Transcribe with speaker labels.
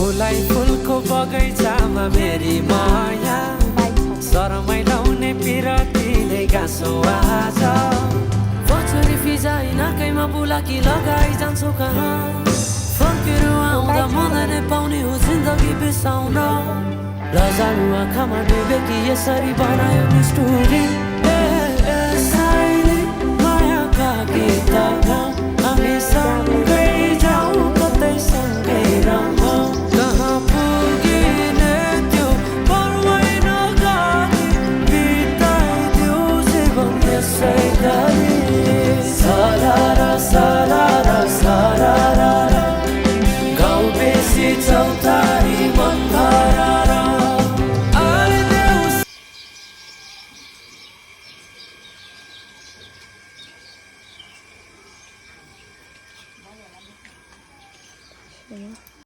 Speaker 1: फुलाई फुलको बगैँचामा मेरी माया शरमै लाउने पिरती नै गाँसो आज पछुरी फिजाइ नाकैमा बुलाकी लगाइ जान्छौ कहाँ फर्केर आउँदा मलाई नै पाउने हो जिन्दगी बिसाउन लजालु आँखामा डुबेकी यसरी बनायो नि स्टोरी साइली मायाका गीत